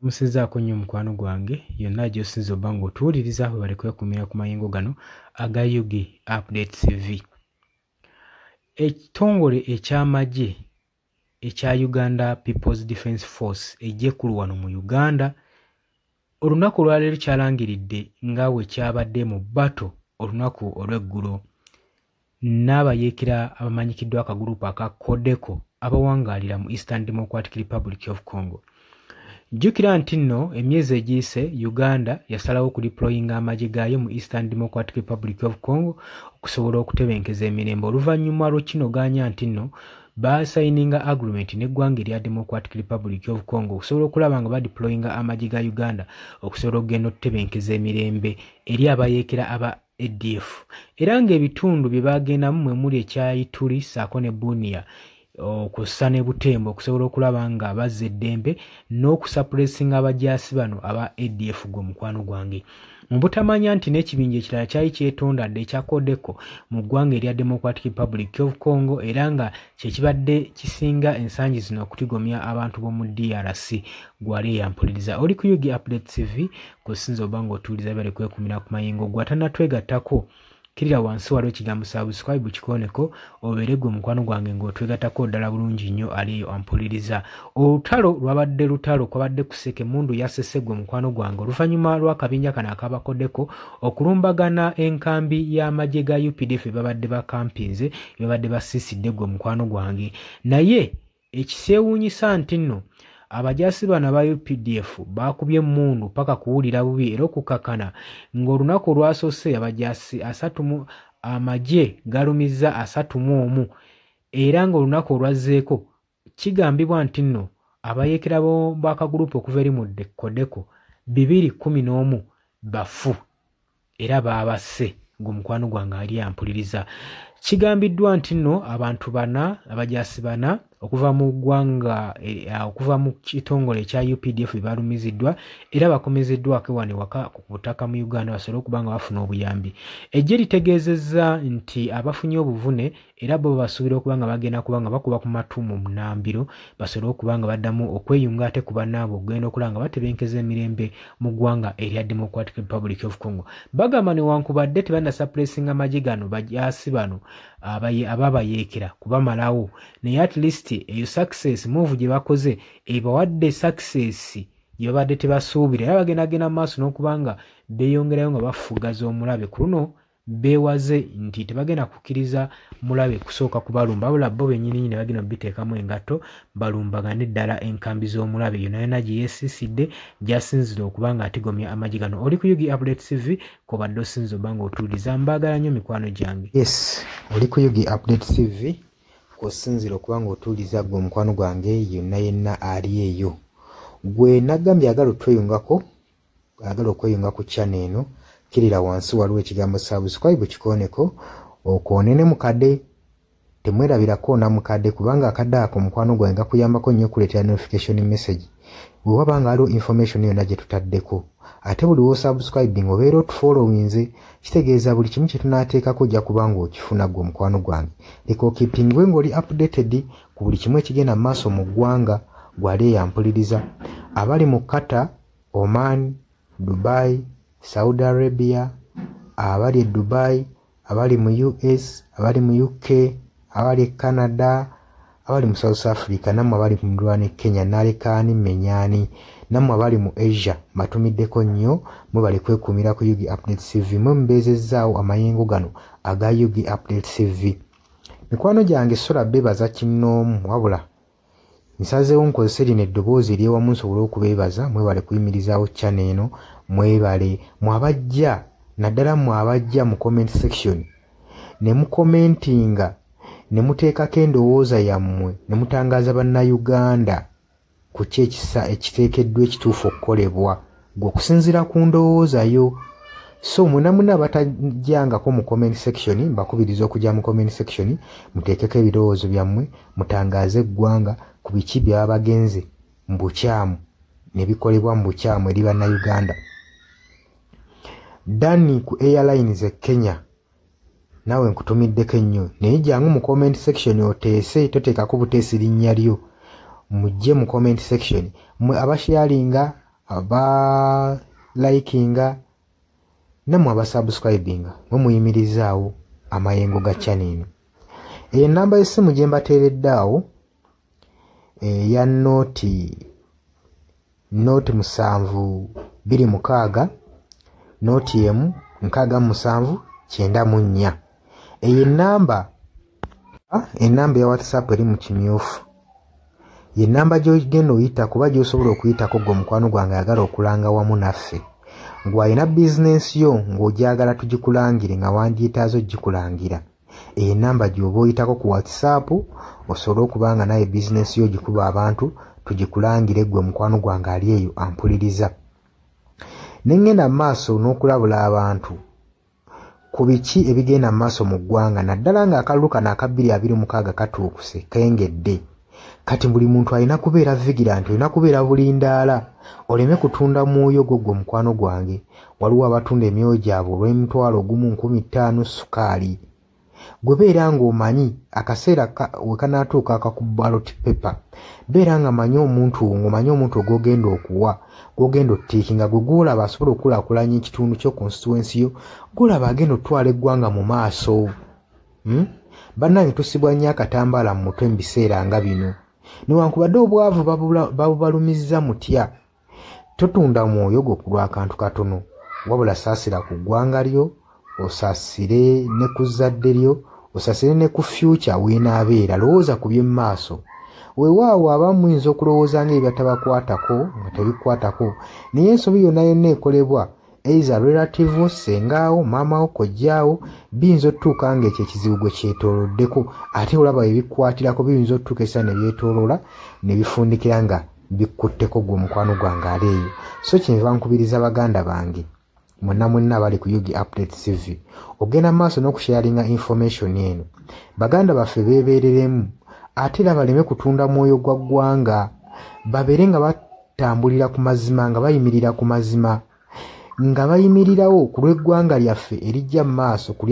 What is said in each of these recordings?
Musinzaako nnyo mukwano gwange yonna gy'osinza obba ng'otuwuliriza, webale kwekumira ku mayengo gano aga UG Update TV. Ekitongole eky'amagye ekya Uganda People's Defence Force eggye ekkulu wano mu Uganda, olunaku olwaleero kyalangiridde nga bwe kyabadde mu battle olunaku olw'eggulo n'abayeekera abamanyikiddwa akagurupu aka Codeco abawangaalira mu Eastern Democratic Republic of Congo. Jjukira nti nno emyezi egiyise Uganda yasalawo okudeployinga amagye gaayo mu Eastern Democratic Republic of Congo okusobola okutebenkeza emirembe, oluvannyuma lw'okinogaanya nti nno basayininga agreement n'eggwanga erya Democratic Republic of Congo okusobola okulaba nga badeployinga amagye ga Uganda okusobola okugenda okutebenkeza emirembe eri abayeekera aba ADF, era ng'ebitundu bye bagendamu mwe muli ekya Ituri ssaako ne Bunia okussa ne Butembo, okusobola okulaba nga bazza eddembe n'okusuppressinga abajaasi bano aba ADF. Gwe mukwano gwange, mu butamanya nti n'ekibinja ekirala kyali kyetonda dda ekya Codeco mu ggwanga erya Democratic Republic of Congo, era nga kyekibadde kisinga ensangi zino okutigomya abantu b'omu DRC. Gwali eyampuliriza, oli ku UG Update TV kusinza oba ng'otuwuliriza, bali kwekumira ku mayengo. Gwe atannatwegattako, kkirira wansi, waliwo ekigambo subscribe, kikooneko obeere gwe mukwano gwange ng'otwegattako ddala bulungi nnyo. Ali eyo ampuliriza, olutalo lwabadde lutalo, kwabadde kuseka, emmundu yasese, gwe mukwano gwange, oluvannyuma lw'akabinja kano akaba Codeco okulumbagana enkambi y'amagye ga UPDF babadde bakampinze, babadde basiisidde, gwe mukwano gwange. Naye ekiseewuunyisa nti nno abajaasi bano aba UPDF baakubye emmundu paka kuwulira bubi, era okukakkana ng'olunaku olwasoose abajaasi 30 mu amagye galumizza 31, era ng'olunaku olwazzeeko kigambibwa nti nno abayeekera b'akagurupu okuva eri mu Codeco 211 bafu era baabasse. Gwe mukwano gwange ali ampuliriza, kigambiddwa nti nno abantu bana, abajaasi bana okuva mu ggwanga, okuva mu kitongole ekya UPDF balumiziddwa era bakomezeddwako wano ewaka ku butaka mu Uganda basobole okuba nga bafuna obuyambi. Eggye litegeezezza nti abafunye obuvune era bo basuubira okuba nga bagenda kuba nga bakuba ku matu mu munambiro basobole okuba nga baddamu okweyunga ate ku bannaabwe okugenda okulaba nga batebenkeza emirembe mu ggwanga erya Democratic Republic of Congo. Bagamba newankubadde tebannasuppressinga magye gano, bajaasi bano ababayeekera kubamalawo, naye at least eyo success move gye bakoze ebawadde success gye babadde tebasuubira, era bagendagenda mu maaso n'okuba nga beeyongerayo nga bafugaza omulabe. Ku luno beewaze nti tebagenda kukkiriza mulabe kusooka kubalumba, wabula bo bennyini ne bagenda biteekamu engatto balumbagane ddala enkambi z'omulabe yonna yonna gye yeesiisidde, gy'asinzira okuba nga atigomya amagye gano. Oli ku UG Update TV kobadde osinza oba nga otuwuliriza. Mbaagala nnyo, mikwano gyange. Yes, oli ku UG Update TV kw'osinzira okuba ng'otuwuliriza. Gwe omukwano gwange yonna yenna ali eyo, gwe nagambye agala otweyungako, ayagala okweyunga ku channel eno, kkirira wansi, waliwo ekigambo subscribe, kikooneko okoone ne mukadde. Temwerabira koona mukadde, kubanga akadde ako, mukwano gwange, gakuyambako nnyo okuleetera notification message bwe waba nga waliwo information yonna gye tutaddeko. Ate buli wosubscribing obeera otufollowinze, kitegeeza buli kimu kye tunaateekako ojja kuba nga okifuna. Gwe omukwano gwange, leka okeepingwe ng'oli updated ku buli kimu ekigenda mu maaso mu ggwanga. Gwali eyampuliriza, abali mu Qatar, Oman, Dubai, Saudi Arabia, abali e Dubai, abali mu US, abali mu UK, abali e Canada, abali mu South Africa, nammwe abali mu muliraano e Kenya, nalekaani menyaani, nammwe abali mu Asia, mbatumiddeko nnyo. Mwebale kwekuumira ku UG Update TV, mwe mubeezezzaawo amayengo gano aga UG Update TV. Mikwano gyange, sola beebaza kinnoomu, wabula nsazeewo nkozese lino eddoboozi eryewamu nsobole okubeebaza. Mwebale kuyimirizaawo channel eno, mwebale mwabajja, naddala mmwe abajja mu comment section ne mukomentinga ne muteekako endowooza yammwe ne mutangaaza Bannayuganda ku ki ekisa ekiteekeddwa ekituufu okukolebwa gwe okusinziira ku ndowooza yo. So mwena mwena abatajjangako mu comment section, mbakubiriza okujja mu comment section muteekeko ebirowoozo byammwe, mutangaaze eggwanga ku biki byaba bagenze mu bukyamu ne bikolebwa mu bukyamu eri Bannayuganda. Dani ku airlines e Kenya, naawe nkutumiddeko ennyo, naye jangu mu comment section oteese, toteekako buteesi linnya lyo. Mujje mu comment section mwe abasharinga. aba likinga, nammwe abasubscribinga, mwe muyimirizaawo amayengo ga channel eno. Eyo ennamba y'essimu gye mbateeredde awo eya 0 0 7 2 6 0 1 67 94. Eyo ennamba ya WhatsApp eri mu kimyufu, ye nnamba gy'ogenda oyita kuba gy'osobola okuyitako gwe omukwano gwange ayagala okulanga wamu naffe, ng'alina bizinensi yo ng'ogyagala tugikulangire, nga wandyetaaze ogikulangira. Eyo ennamba gy'oba oyitako ku WhatsApp osobole okuba nga naye bizinensi yo ogikuba abantu tugikulangire, gwe mukwano gwange ali eyo ampuliriza. Ne ŋŋenda mu maaso n'okulabula abantu ku biki ebigenda mu maaso mu ggwanga, naddala ng'akalulu kano aka 2026 katuukuse kengedde. Kati buli muntu alina kubeera vigilant, olina kubeera bulindaala oleme kutunda mwoyo gwo. Gwe mukwano gwange, waliwo abatunda emyoyo gyabwe olw'omutwalo 1, 5,000 sukaali. Gwe beera ng'omanyi akaseera we kanaatuuka akaku ballot paper, beera nga manyi omuntu, ng'omanyi omuntu gw'ogenda okuwa, gw'ogenda otiikinga, gwe gw'olaba asobola okukulaakulanya ekitundu kyo, constituency yo, gw'olaba agenda otwala eggwanga mu maaso. Bannange, tusibwa nnyo akatambaala mu mutwe mu biseera nga bino. Newankubadde obwavu babubalumizza mutya, totunda mwoyo gwo ku lw'akantu katono, wabula saasira ku ggwanga lyo, osaasire ne ku zzadde lyo, osaasire ne ku future weenaabeera. Lowooza ku by'emmaaso. Weewaawo abamu muyinza okulowooza nga ebyatabakwatako nga tebikwatako, naye ensobi yonna yonna ekolebwa either relative wo, ssengaawo, maamawo, kojjaawo, biyinza otutuuka nga ekyo ekizibu gwe kyetooloddeko. Ate olaba ebikwatirako biyinza otutuuka essaawa ne byetooloola ne bifundikira nga bikkutteko gwe omukwano gwange ali eyo. So kyenva nkubiriza baganda bange mwenna mwenna abali ku UG Update TV ogenda mu maaso n'okusharinga information eno. Baganda baffe beebeereremu, ate era baleme kutunda mwoyo gwa ggwanga, babeere nga batambulira ku mazima, nga bayimirira ku mazima, nga bayimirirawo ku lw'eggwanga lyaffe erijja mu maaso, ku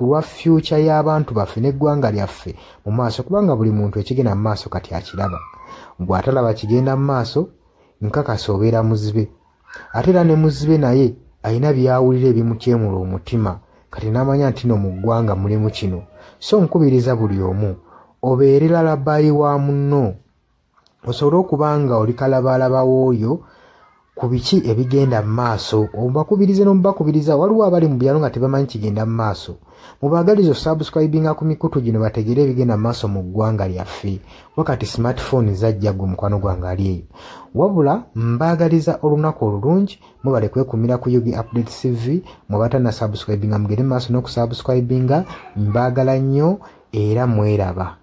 lwa future y'abantu baffe n'eggwanga lyaffe mu maaso, kubanga buli muntu ekigenda mu maaso kati akiraba. Gwe atalaba kigenda mu maaso, nkakasa obeera muzibe. Ate era ne muzibe naye alina byawulira ebimutyemula omutima, kati n'amanya nti no mu ggwanga mulimu kino. So nkubiriza buli omu obeere lalabayi wa munno, osobole okuba nga oli kalabaalaba w'oyo ku biki ebigenda mu maaso, obakubirize n'omubakubiriza. Waliwo abali mu byalo nga tebamanyi kigenda mu maaso, mubaagalize osubscribinga ku mikutu gino bategere ebigenda mu maaso mu ggwanga lyaffe. Wakati smartphone zajja, gwe mukwano gwange ali eyo. Wabula mbaagaliza olunaku olulungi, mubale kwekumira ku UG Update TV. Mwe batanasubscribinga, mugende mu maaso n'okusubscribinga. Mbaagala nnyo era mweraba.